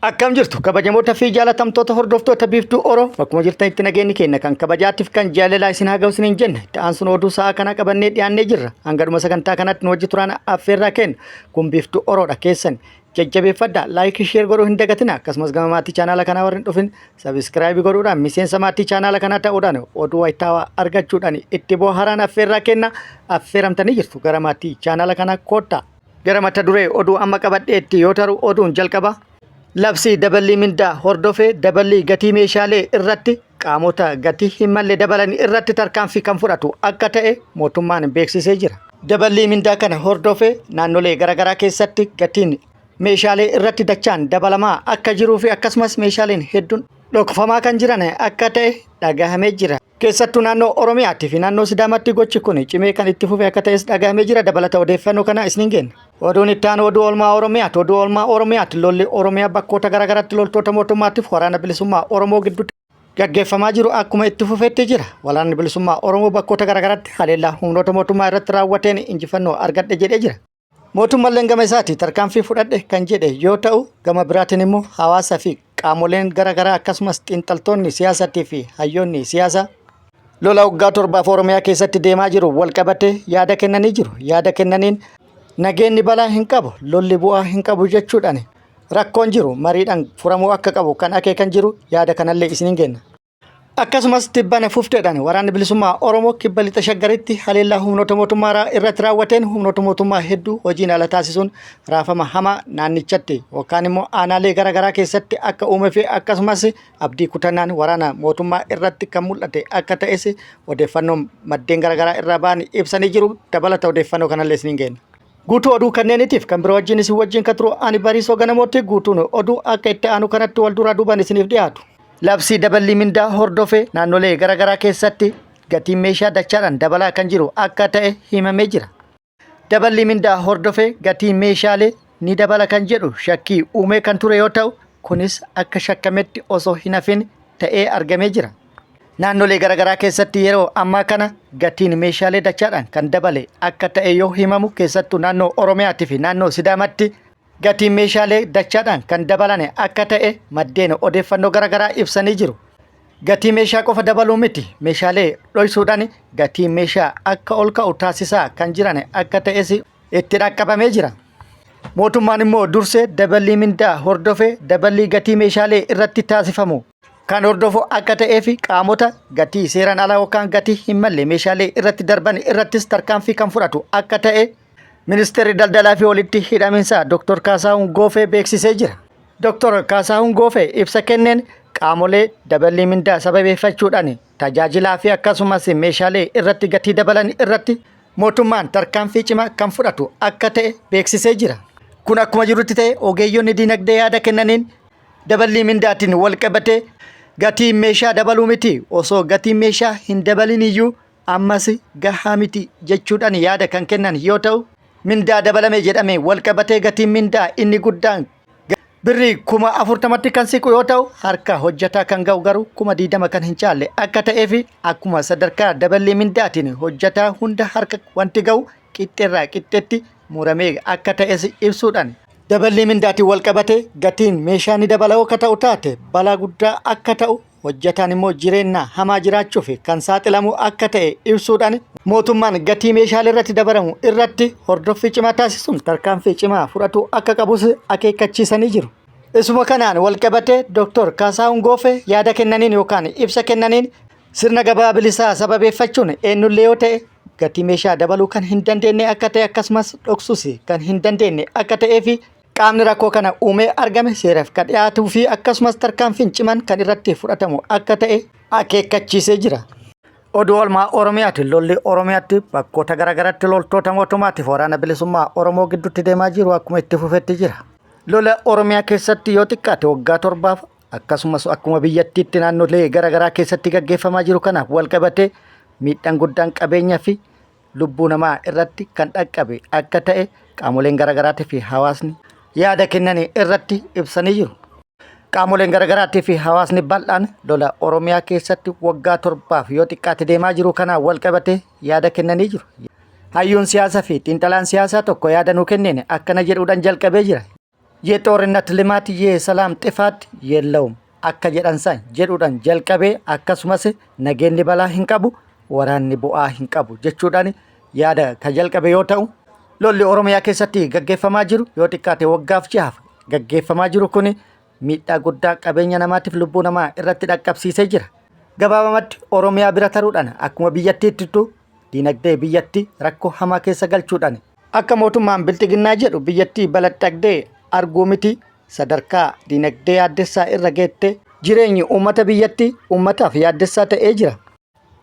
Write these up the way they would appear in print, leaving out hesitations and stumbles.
Akkam jirtu kabajamoota fi jaalatamtoota hordoftoota Biiftuu Oro, bakkuma jirtanitti nageenyi keenya kan kabajaatiif kan jaalalaa isin haa ga'u isiniin jenna. Itti aansuun oduu sa'aa kana qabannee dhiyaannee jirra. Hanga dhuma sagantaa kanatti nu wajji turaan affeerraa kenna. Kun Biiftuu Oroodha, keessan jajjabeeffadhaa, like, share godhuu hin dagatina. Akkasumas gama maatii chaanaala kanaa warri hin dhufin subscribe godhuudhaan miseensa maatii chaanaala kanaa ta'uudhaan oduu wayitaawaa argachuudhaan itti bohaaraan affeerraa kenna. Affeeramtanii jirtu, gara maatii chaanaala kanaa koottaa. Gara mata duree oduu amma qabadheetti yoo taru, oduun jalqaba. Labsii daballii mindaa hordofee daballii gatii meeshaalee irratti qaamota gatii hin malle dabalan irratti tarkaanfii kan fudhatu akka ta'e mootummaan beeksisee jira. Daballii mindaa kana hordofee naannolee garaagaraa keessatti gatiin meeshaalee irratti dachaan dabalamaa akka jiruu fi akkasumas meeshaaleen hedduun dhokfamaa kan jiran akka ta'e dhagahamee jira. Keessattuu naannoo Oromiyaatti fi naannoo Sidaamaatti gochi kun cimee kan itti fufe akka ta'es dhagahamee jira. Dabalata odeeffannoo kana isiniin geenna. Oduun itti aanu oduu oolmaa Oromiyaati. Oduu oolmaa Oromiyaatti lolli Oromiyaa bakkoota garaagaraatti loltoota mootummaatiif waraana bilisummaa Oromoo gidduutti gaggeeffamaa jiru akkuma itti fufetti jira. Waraanni bilisummaa Oromoo bakkoota garaagaraatti haleellaa humnoota mootummaa irratti raawwateen injifannoo argadhe jedhee jira. Mootummalleen gama isaati tarkaanfii fudhadhe kan jedhe yoo ta'u, gama biraatiin immoo hawaasa fi qaamoleen garaagaraa akkasumas xiinxaltoonni siyaasatii fi hayyoonni siyaasaa lola waggaa 7f Oromiyaa keessatti deemaa jiru wal qabatee yaada kennanii jiru. Yaada kennaniin nageenyi balaa hin qabu, lolli bu'aa hin qabu jechuudhaan rakkoon jiru mariidhaan furamuu akka qabu kan akeekan jiru, yaada kanallee isiniin kenna. Akkasumas tibbana fufteedhaan waraanni bilisummaa Oromoo kibba lixa Shaggaritti haleellaa humnoota mootummaa irratti raawwateen humnoota mootummaa hedduu hojiin ala taasisuun raafama hamaa naannichatti yookaan immoo aanaalee garaagaraa keessatti akka uume fi akkasumas abdii kutannaan waraana mootummaa irratti kan mul'ate akka ta'es odeeffannoon maddeen garaagaraa irraa ba'an ibsanii jiru. Dabalata odeeffannoo kanallee isiniin geenna. Guutuu oduu kanneeniitiif kan biroo wajjin isin wajjin kan turu ani Bariisoo Ganamootti. Guutuun oduu akka itti aanu kanatti wal duraa duubaan isiniif dhiyaatu. Labsii daballii mindaa hordofee naannolee garaagaraa keessatti gatiin meeshaa dachaadhaan dabalaa kan jiru akka ta'e himamee jira. Daballii mindaa hordofee gatiin meeshaalee ni dabala kan jedhu shakkii uumee kan ture yoo ta'u, kunis akka shakkametti osoo hin hafin ta'ee argamee jira. Naannolee garaagaraa keessatti yeroo ammaa kana gatiin meeshaalee dachaadhaan kan dabale akka ta'e yoo himamu, keessattuu naannoo Oromiyaatii fi naannoo Sidaamatti gatiin meeshaalee dachaadhaan kan dabalane akka ta'e maddeen odeeffannoo garaagaraa ibsanii jiru. Gatii meeshaa qofa dabaluu miti, meeshaalee dhoysuudhaan gatii meeshaa akka ol ka'u taasisaa kan jiran akka ta'es itti dhaqqabamee jira. Mootummaan immoo dursee daballii mindaa hordofee daballii gatii meeshaalee irratti taasifamu kan hordofu akka ta'ee fi qaamota gatii seeraan alaa yookaan gatii hin malle meeshaalee irratti darban irrattis tarkaanfii kan fudhatu akka ta'e Ministeerri Daldalaa fi Walitti Hidhaminsaa Dr. Kaasaahun Goofee beeksisee jira. Dr. Kaasaahun Goofee ibsa kenneen qaamolee daballii mindaa sababeeffachuudhaan tajaajilaa fi akkasumas meeshaalee irratti gatii dabalan irratti mootummaan tarkaanfii cimaa kan fudhatu akka ta'e beeksisee jira. Kun akkuma jirutti ta'e, ogeeyyonni dinagdee yaada kennaniin daballii mindaatiin wal qabatee gatiin meeshaa dabaluu miti, osoo gatiin meeshaa hin dabalin iyyuu ammas gahaa miti jechuudhaan yaada kan kennan yoo ta'u, mindaa dabalame jedhame wal qabatee gatiin mindaa inni guddaan birrii 40,000tti kan siqu yoo ta'u, harka hojjetaa kan ga'u garuu 20,000 kan hin caalle akka ta'ee fi akkuma sadarkaa daballii mindaatiin hojjetaa hunda harka wanti ga'u qixxeerraa qixxeetti muramee akka ta'es ibsuudhaan, daballii mindaatiin wal qabatee gatiin meeshaa ni dabala akka ta'u taate balaa guddaa akka ta'u, hojjetaan immoo jireenya hamaa jiraachuuf kan saaxilamu akka ta'e ibsuudhaan, mootummaan gatii meeshaalee irratti dabalamu irratti hordoffii cimaa taasisuun tarkaanfii cimaa fudhatu akka qabus akeekkachiisanii jiru. Isuma kanaan walqabatee Dr. Kaasaahun Goofee yaada kennaniin yookaan ibsa kennaniin sirna gabaa bilisaa sababeeffachuun eenyullee yoo ta'e gatii meeshaa dabaluu kan hin dandeenye akka ta'e, akkasumas dhoksuus kan hin dandeenye akka ta'ee fi qaamni rakkoo kana uumee argame seeraaf kan dhiyaatuu fi akkasumas tarkaanfiin cimaan kan irratti fudhatamu akka ta'e akeekkachiisee jira. Oduu oolmaa Oromiyaati. Lolli Oromiyaatti bakkoota garaagaraatti loltoota mootummaatiif waraana bilisummaa Oromoo gidduutti deemaa jiru akkuma itti fufetti jira. Lola Oromiyaa keessatti yoo xiqqaate waggaa 7f akkasumas akkuma biyyattiitti naannolee garaagaraa keessatti gaggeeffamaa jiru kanaaf wal qabatee miidhaan guddaan qabeenya fi lubbuu namaa irratti kan dhaqqabe akka ta'e qaamoleen garaagaraatii fi hawaasni yaada kennan irratti ibsanii jiru. Qaamoleen garaagaraatii fi hawaasni bal'aan lola Oromiyaa keessatti waggaa 7f yoo xiqqaate deemaa jiru kanaan wal qabatee yaada kennanii jiru. Hayyuun siyaasaa fi xiinxalaan siyaasaa tokko yaada nuu kenneen akkana jedhuudhaan jalqabee jira. የጦርነት ልማት የሰላም ጥፋት የለውም akka jedhan san jedhuudhaan jalqabee akkasumas nageenyi balaa hin qabu waraanni bu'aa hin qabu jechuudhaan yaada kan jalqabe yoo ta'u lolli Oromiyaa keessatti gaggeeffamaa jiru yoo xiqqaate waggaaf ji'aaf gaggeeffamaa jiru kun miidhaa guddaa qabeenya namaatiif lubbuu namaa irratti dhaqqabsiisee jira. Gabaabamatti Oromiyaa bira taruudhaan akkuma biyyattiittu diinagdee biyyattii rakkoo hamaa keessa galchuudhaan akka mootummaan bilxiginnaa jedhu biyyattii balaxxagdee arguu miti sadarkaa diinagdee yaaddessaa irra geette jireenyi uummata biyyattii uummataaf yaaddessaa ta'ee jira.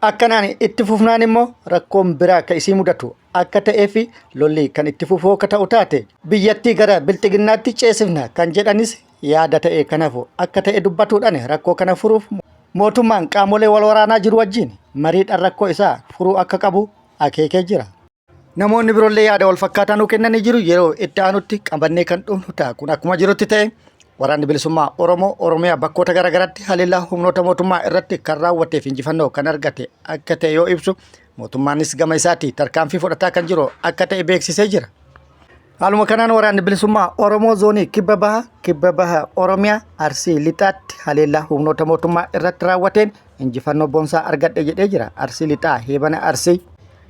Akkanaan itti fufnaan immoo rakkoon biraa akka isii mudatu akka ta'ee fi lolli kan itti fufuu akka ta'u taate biyyattii gara bilxiginnaatti ceesifna kan jedhanis yaada ta'e kanafu akka ta'e dubbatuudhaan rakkoo kana furuuf mootummaan qaamolee wal waraanaa jiru wajjin mariidhaan rakkoo isaa furuu akka qabu akeekee jira. Namoonni biroollee yaada wal fakkaataa nuu kennanii jiru yeroo itti aanutti qabannee kan dhufnu ta'a. Kun akkuma jirutti ta'e waraanni bilisummaa Oromoo Oromiyaa bakkoota garaagaraatti haleellaa humnoota mootummaa irratti kan raawwateef injifannoo kan argate akka ta'e yoo ibsu mootummaanis gama isaatii tarkaanfii fudhataa kan jiru akka ta'e beeksisee jira. Haaluma kanaan waraanni bilisummaa Oromoo zoonii kibba baha kibba baha Oromiyaa Arsii lixaatti haleellaa humnoota mootummaa irratti raawwateen injifannoo boonsaa argadhe jedhee jira. Arsii lixaa Heebana Arsii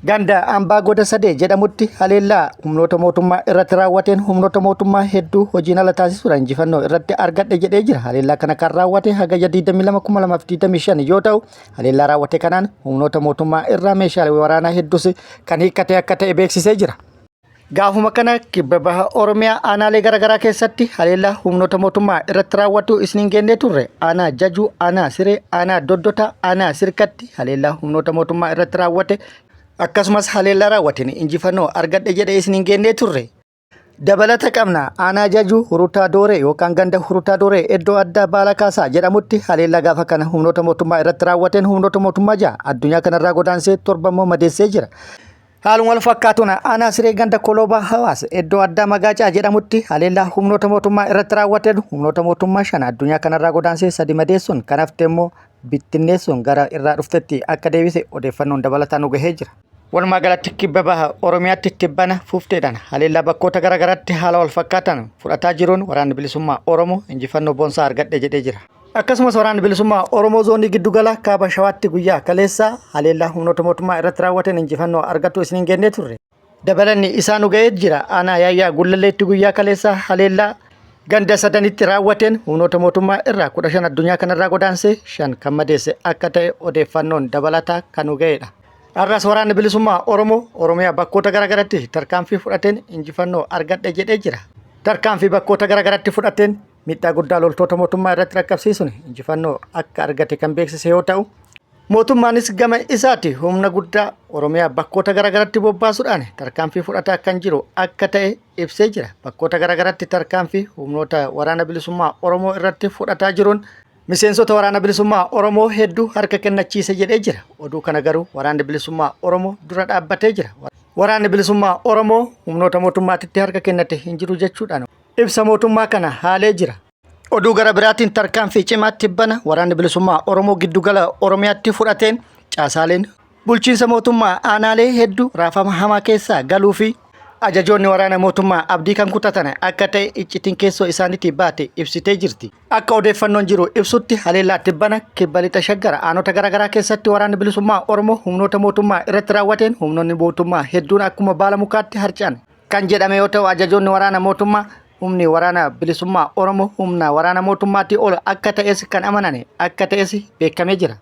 ganda Ambaa Goda Sadee jedhamutti haleellaa humnoota mootummaa irratti raawwateen humnoota mootummaa hedduu hojiin ala taasisuudhaan injifannoo irratti argadhe jedhee jira. Haleellaa kana kan raawwate hagayya 22,2025 yoo ta'u haleellaa raawwate kanaan humnoota mootummaa irraa meeshaalee waraanaa hedduus kan hiikkate akka ta'e beeksisee jira. Gaafuma kana kibba baha Oromiyaa aanaalee garaagaraa keessatti haleellaa humnoota mootummaa irratti raawwatu isiniin geennee turre. Aanaa Jajuu, aanaa Siree, aanaa Doddotaa, aanaa Sirkatti haleellaa humnoota mootummaa irratti raawwate akkasumas haleellaa raawwateen injifannoo argadhe jedhe isiniin geennee turre. Dabalata qabna aanaa Jajuu Hurutaa Dooree yookaan ganda Hurutaa Dooree iddoo addaa Baala Kaasaa jedhamutti haleellaa gaafa kana humnoota mootummaa irratti raawwateen humnoota mootummaa ja'a addunyaa kanarraa godaansee torba immoo madeessee jira. Haaluma wal fakkaatuun aanaa Siree ganda Koloobaa Hawaas iddoo addaa Magaacaa jedhamutti haleellaa humnoota mootummaa irratti raawwateen humnoota mootummaa shan addunyaa kanarraa godaansee sadi madeessuun kan hafte immoo bittinneessuun gara irraa dhuftetti akka deebise odeeffannoon dabalataa nu gahee jira. Walumaa galatti kibba baha Oromiyaatti tibbana fufteedhaan haleellaa bakkoota garaagaraatti haala wal fakkaatan fudhataa jiruun waraanni bilisummaa Oromoo injifannoo boonsaa argadhe jedhee jira. Akkasumas waraanni bilisummaa Oromoo zoonii giddugala kaaba Shawaatti guyyaa kaleessaa haleellaa humnoota mootummaa irratti raawwateen injifannoo argatu isiniin gennee turre. Dabalanni isaa nu ga'ee jira. Aanaa Yaayyaa Gullalleetti guyyaa kaleessaa haleellaa ganda sadanitti raawwateen humnoota mootummaa irraa 15 addunyaa kanarraa godaansee 5 kan madeesse akka ta'e odeeffannoon dabalataa kan nu ga'edha. Har'as waraanni bilisummaa Oromoo Oromiyaa bakkoota garaagaratti tarkaanfii fudhateen injifannoo argadhe jedhee jira. Tarkaanfii bakkoota garaagaratti fudhateen miidhaa guddaa loltoota mootummaa irratti dhaqqabsiisuun injifannoo akka argate kan beeksise yoo ta'u, mootummaanis gama isaati humna guddaa Oromiyaa bakkoota garaagaratti bobbaasuudhaan tarkaanfii fudhataa kan jiru akka ta'e ibsee jira. Bakkoota garaagaratti tarkaanfii humnoota waraana bilisummaa Oromoo irratti fudhataa jiruun miseensota waraana bilisummaa Oromoo hedduu harka kennachiise jedhee jira. Oduu kana garuu waraanni bilisummaa Oromoo dura dhaabbatee jira. Waraanni bilisummaa Oromoo humnoota mootummaatitti harka kennate hin jiru jechuudhaan ibsa mootummaa kana haalee jira. Oduu gara biraatiin tarkaanfii cimaa tibbana waraanni bilisummaa Oromoo giddugala Oromiyaatti fudhateen caasaaleen bulchiinsa mootummaa aanaalee hedduu raafama hamaa keessaa galuu fi ajajoonni waraana mootummaa abdii kan kutatan akka ta'e iccitiin keessoo isaaniitii baate ibsitee jirti. Akka odeeffannoon jiru ibsutti haleellaa tibbana kibba lixa Shaggar aanota garaagaraa keessatti waraanni bilisummaa Oromoo humnoota mootummaa irratti raawwateen humnoonni mootummaa hedduun akkuma baala mukaatti harca'an kan jedhame yoo ta'u ajajoonni waraana mootummaa humni waraana bilisummaa Oromoo humna waraana mootummaatii ol akka ta'es kan amanane akka ta'es beekamee jira.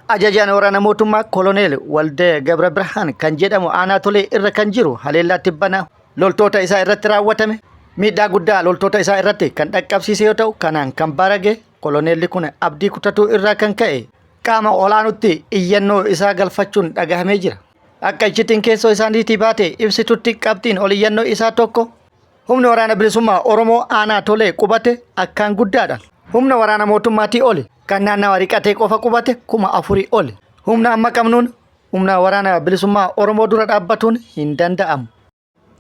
Ajajaan waraana mootummaa Koloneel Waldee Gabra Birhaan kan jedhamu aanaa Tolee irra kan jiru haleellaa tibbana loltoota isaa irratti raawwatame miidhaa guddaa loltoota isaa irratti kan dhaqqabsiise yoo ta'u kanaan kan barage koloneelli kun abdii kutatuu irraa kan ka'e qaama olaanutti iyyannoo isaa galfachuun dhagahamee jira. Akka iccitiin keessoo isaaniitii baate ibsitutti qabxiin ol iyyannoo isaa tokko humni waraana bilisummaa Oromoo aanaa Tolee qubate akkaan guddaadha. Humna waraana mootummaatii oli kan naannawa riqatee qofa qubate 4,000 oli. Humna amma qabnuun humna waraana bilisummaa Oromoo dura dhaabbatuun hin danda'amu.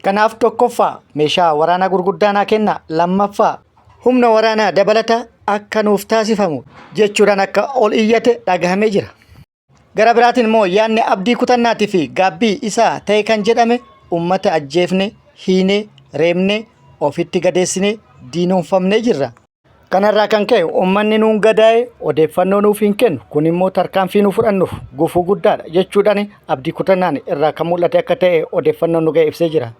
Kanaaf tokkoffaa meeshaa waraanaa gurguddaa naa kenna, lammaffaa humna waraanaa dabalata akka nuuf taasifamu jechuudhaan akka ol iyyate dhagahamee jira. Gara biraatiin immoo yaadni abdii kutannaatii fi gaabbii isaa ta'e kan jedhame ummata ajjeefne, hiine, reebne, ofitti gadeessine, diinoomfamnee jirra. Kanarraa kan ka'e uummanni nuun gadaa'e odeeffannoo nuuf hin kennu kun immoo tarkaanfii nu fudhannuuf gufuu guddaadha jechuudhaan abdii kutannaan irraa kan mul'ate akka ta'e odeeffannoon nu ga'e ibsee jira.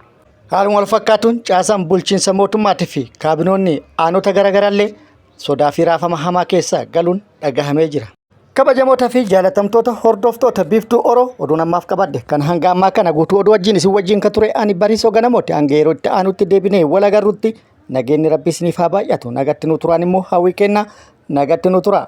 Haaluma wal fakkaatuun caasaan bulchiinsa mootummaatii fi kaabinoonni aanota garaagaraallee sodaa fi raafama hamaa keessa galuun dhagahamee jira. Kabajamoota fi jaalatamtoota hordoftoota Biiftuu Oro oduun ammaaf qabadhe kan hanga ammaa kana guutuu oduu wajjin isin wajjin kan ture ani Bariisoo Ganamooti hanga yeroo itti aanutti deebinee wal agarrutti nageenyi rabbi isiniif haa baay'atu nagatti nu turaan immoo hawwii kenna nagatti nu turaa.